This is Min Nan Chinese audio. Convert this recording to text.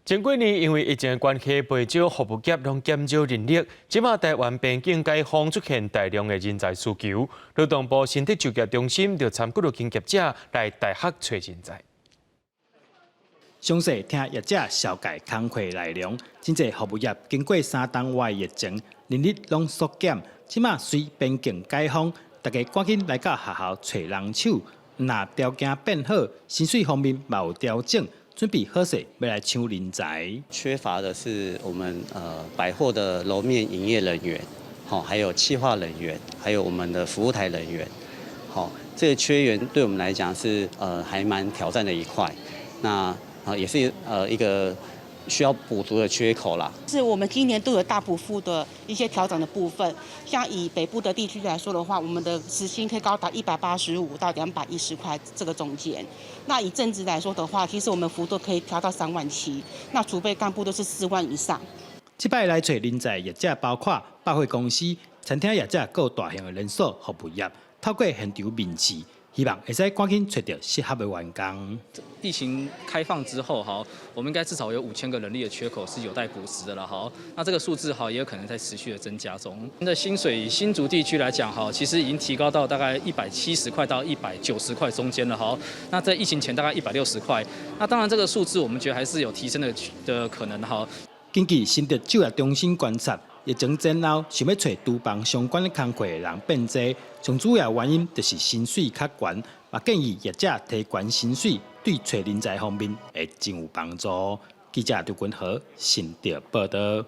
前幾年因為疫情的關係，袂少服務業攏減少人力。這馬台灣邊境解封出現大量的人才需求，勞動部新竹就業中心就參幾落間業者來大學揣人才。詳細聽業者紹介工課內容，真濟服務業經過3冬外疫情，人力攏縮減。這馬隨邊境解封，大家趕緊來到學校揣人手。若條件變好，薪水方面嘛有調整，準備好勢欲來搶人才。缺乏的是我們百貨的樓面營業人員，好，還有企劃人員，還有我們的服務台人員，好，這個缺員對我們來講是還蠻挑戰的一塊。那啊，也是一個需要補足的缺口啦。是我們今年都有大幅度的一些調整的部分，像以北部的地區來說的話，我們的時薪可以高達185到210塊這個中間。那以正職來說的話，其實我們幅度可以調到3萬7，那儲備幹部都是4萬以上。這擺來揣人才業者包括百貨公司、餐廳業者，閣有大型的連鎖服務業，透過現場面試，希望會使趕緊揣著適合的員工。疫情開放之後，哈，我們應該至少有5000個人力的缺口是有待補實的了，哈。那這個數字哈，也有可能在持續的增加中。的薪水以新竹地區來講，哈，其實已經提高到大概170塊到190塊中間了，哈。那在疫情前大概160塊。那當然這個數字我們覺得還是有提升的可能，哈。根據新竹就業中心觀察，疫情前後想欲揣廚房相關的工課的人變濟，上主要原因就是薪水較懸，嘛建議業者提懸薪水，對揣人才方面會真有幫助。記者劉君和新竹報道。